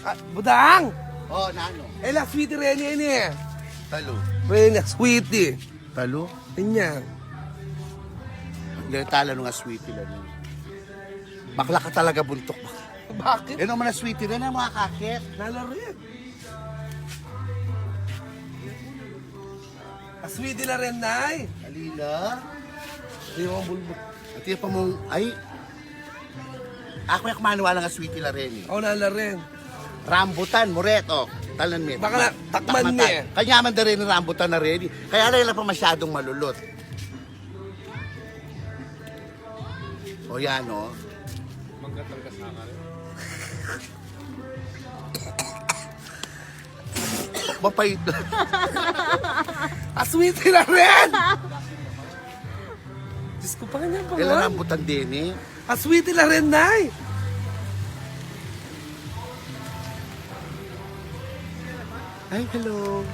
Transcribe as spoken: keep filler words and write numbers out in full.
Ah, budang! O, nanu? E la sweetie reni, ini. Talu. Reni, sweetie. Talu? Inya. Leta la nung a sweetie la nung. Bakla ka talaga, buntuk. Bakit? E, no, mana sweetie reni, mga kakit. Nala rin. A sweetie la rin, nay. Alila. Di mo bulbul. Ati pa mung, ay. Aku yang kumaniwala nga sweetie la rin, e. O, nala rin. Rambutan, muret, o. Talan mi. Baka na, takman mi. Kanyaman da rin rambutan na rin. Kaya lang, wala pa masyadong malulut. O, yan, o. Mangga talaga sa akin. Mapait. A sweetie la rin! Diyos ko, pa kanya pa. Kailan man ang butang din, e? A sweetie la rin, nay! Ay, hello.